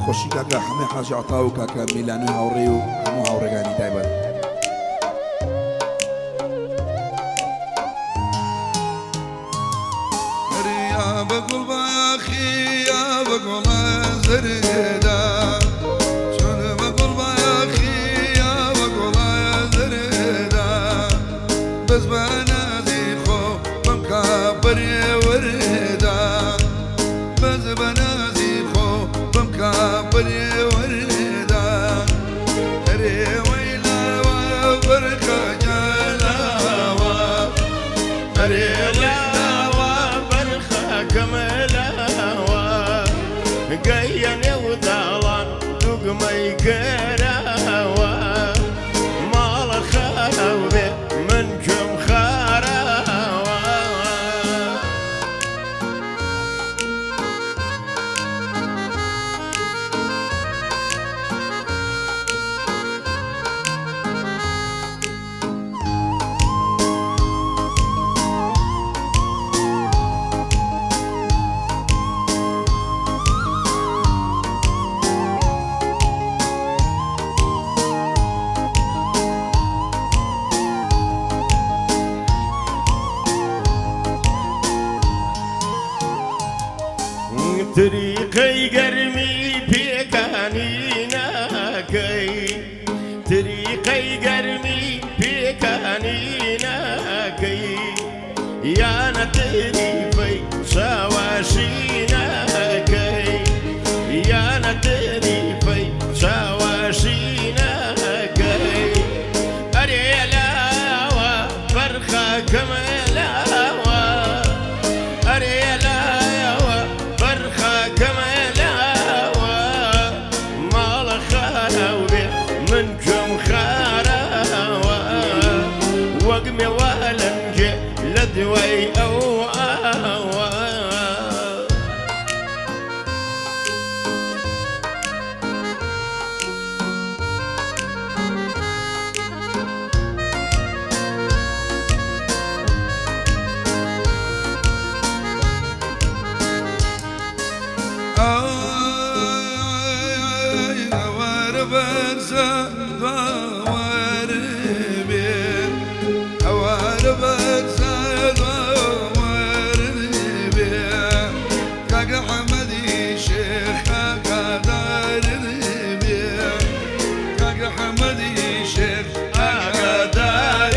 دەخۆشی کاکە حەمەی حاجی عەتا و کاکە میلانوی هاوڕێ و هەموو هاوڕێگانی تایبەت. ئەرێ یا بە گوڵ باخی یا بە گوڵە زەردا، چۆن بە گوڵ باخی یا بە گوڵە زەردا، بەس بە نازی خۆ بەم کا بەرێ وەردا، بەس بە نازی خۆ بەم کا بەرێ وەردا، ئەرێ وەی لاوە بەرخە گیاناوە، ئەرێ وەی لاوە بەرخەکەم لاوە، گەیە نێو داڵان دوگمەی کراوە، ماڵە خاو بێ من گوێم خاراوە. تریقەی گەرمی پێکانی ناکەی، تریقەی گەرمی پێکانی ناکەی، یانە تریفەی چاواشی ناکەی، یانە تریفەی چاواشی ناکەی. ئەرێ لاوە بەرخەکەم لاوە، ئەرێ لاوە بەرخەکەم لاوە، ماڵە خاراو بێ من گوێم خاراوە، وەک مێوالەنگێ لە دوای ئەو ئاوە. ئای هەوارە بەرزە دواوار بێ، هەوارە بەرزە دواوار بێ، کاکە حەمەدی شێخ ئاگادار بێ، کاکە حەمەدی شێخ ئاگادار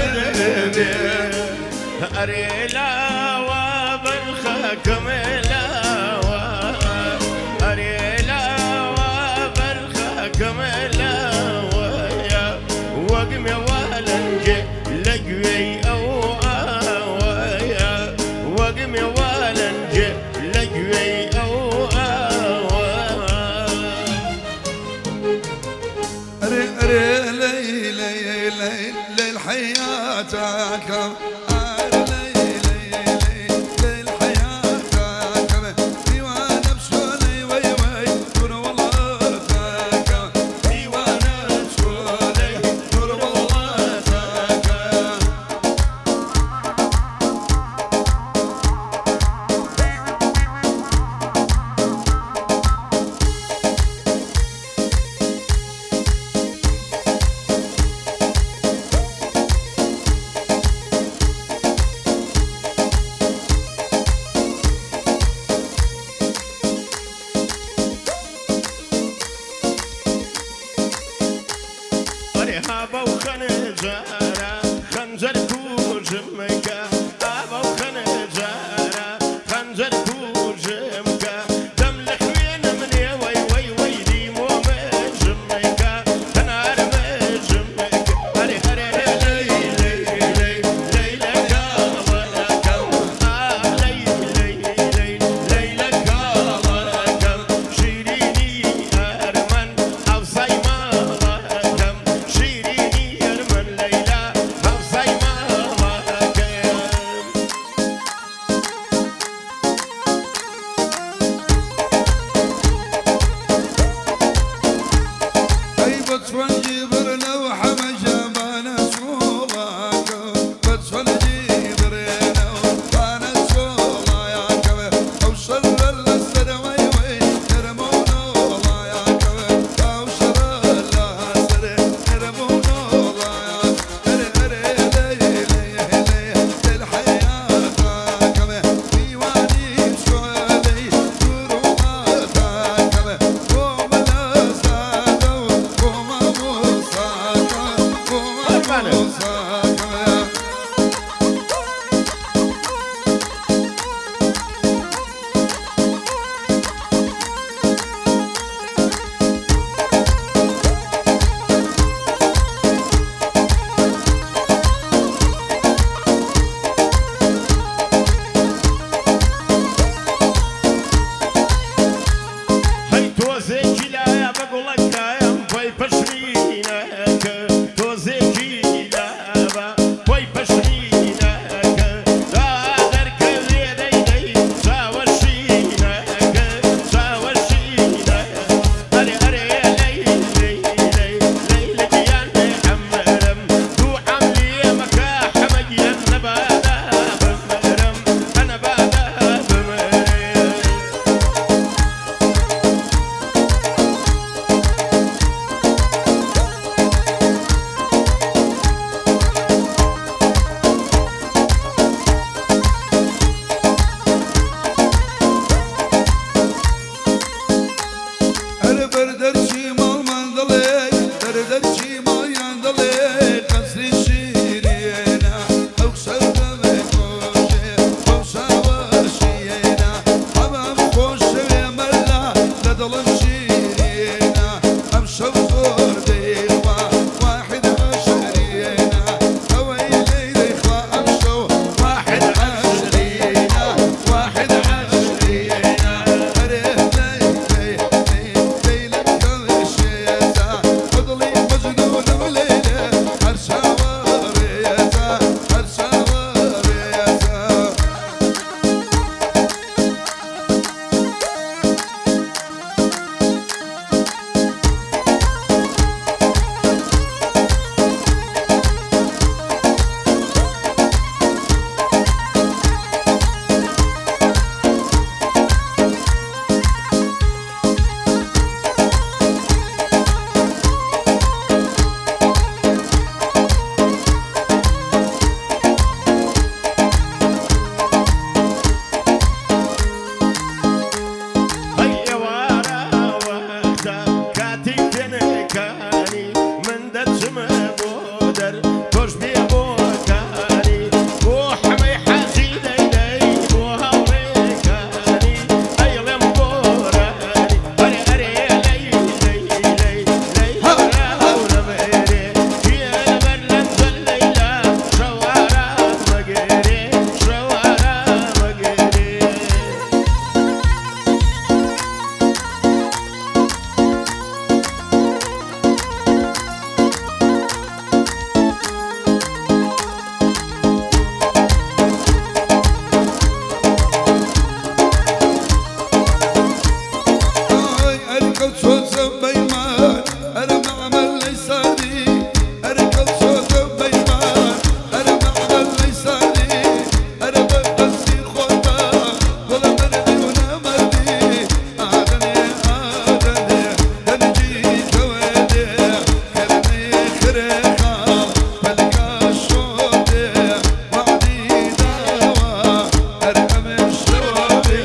بێ. ئەرێ لاوە بەرخەکەم لاوە، ئەرێ لاوە بەرخەکەم لاوە، وەک مێوالەنگێ لە گوێی ئەو ئاوەیە، وەک مێوالەنگێ لە گوێی ئەو ئاوە. ئەرێ ئەرێ لەی لەی لەی لەی حەیاتەکەم، ئەرێ لەی لەی لەی لەی حەیاتەکەم، دیوانە بچۆنەی وەی وەی دوور وڵاتەکەم، دیوانە بچۆنەی دوور وڵاتەکەم. ئەرێ ها بەو خەنجەرە خەنجەر کوژمکە، ئا بەو خەنجەرە خەنجەر کوژمکە، دەم لە خوێنم نێ وەی وەی وەی لیمۆ مژمکە، هەنار مژمکە. ئەرێ ئەرێ لەی لەی لەی لەی لە کاڵەکەم، ئا لەی لەی لەی لەی لە کاڵەکەم، شیرینی ئەرمەن هاوسای ماڵەکەم، شیرینی ئەرمەن لەیلا هاوسای ماڵەکەم. حوزاکە. هەی تۆزێکی لایە بە گوڵەکایەم خۆی پەشمینەکە، تۆزێکی لابە خۆی پەشمینەکە، دا دەرکەوێ دەی دەی چاوەشینەکە، چاوەشینە. ئەرێ ئەرێ لەی لەی لەی لەی لە گیان بێ عەمرم، دوو عەم لێ مەکە حەمە گیان نەبادا بمرم، ئەنەبادا بمرم. ئەرە بەردەرچی ماڵمان دەڵێ، بەردەرچی ماڵیان دەڵێ، قەسری شیرینە، ئەو سەردەمێ خۆشێ، ئەو ساوەشیێنە، ئەمەم خۆشەوێ مەلا لە دڵم شیرینە، ئەم شەو زۆر دەیخوا واحد عشرینە، ئەوەی لێی دەیخوا ئەم شەو واحد عشرینە، واحد عشرینە. ئەرێ لەی لەی لەی لەی لە کەشێتە، عدڵی مەجنونم لەیلێ، هەر چاوەڕێتە، هەر چاوەڕێتە. هەی ئێوارە وەختە کاتی پێنەکانی، من دەچمە بۆ دەر تۆش بێ بۆ کاری، بۆ حەمەی حاجی دەیدەی بۆ هاوڕێکانی، ئەیڵێم گۆرانی. ئەرێ ئەرێ لەی لەی لەی لەی هەورە مێرێ، کێ لەبەر لەنجەل لەیلا شەوارە مەگرێ، شەوارە مەگرێ. ئای ئەرکەل چۆزە بەیمان، ئەرە مەعمەل لەیسانی، ئەرکەل چۆزە بەیمان، ئەرە مەعمەل لەیسانی، ئەرە بەدەستی خۆتا دڵە مردی و نەمەردی، ئادەنێ ئادەنێ دەنگی کەوێدێ، خرنێ خرێخاڵ پەلکا شۆدێ، وعدی داوە هەر ئەمە شەوە بێ.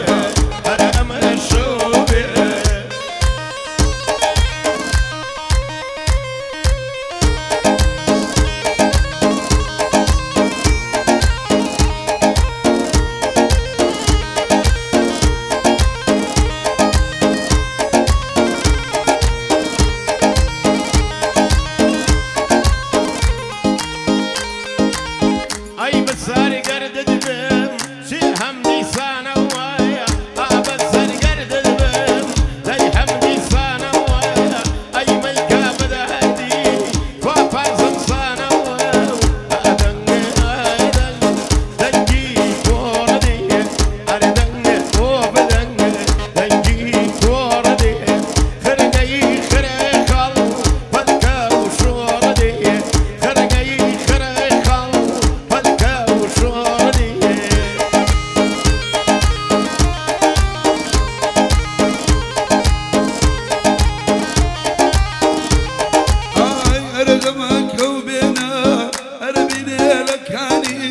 هەر ئەمە شەو بێ. ئەی بەسەر گەردت بم چی هەم دیسانەوەیە، ئا بەسەر گەردت بم دەی هەم دیسانەوەیە، ئەی مەیکا بەدەهەدی کوا پارزم سانەوە، ئەدەنگێ ئەدەنگ دەنگی کۆڕدێ، ئەرێ دەنگێ بۆ بدەنگێ دەنگی کۆڕدێ، خرگەی خرێخەڵ پەلکە و شۆڕدێ، خرگەی خرێخەڵ پەلکە و شۆڕدێ. ئای ئەرە دەمەکەو بێنە، ئەرە بینێ لە کانی،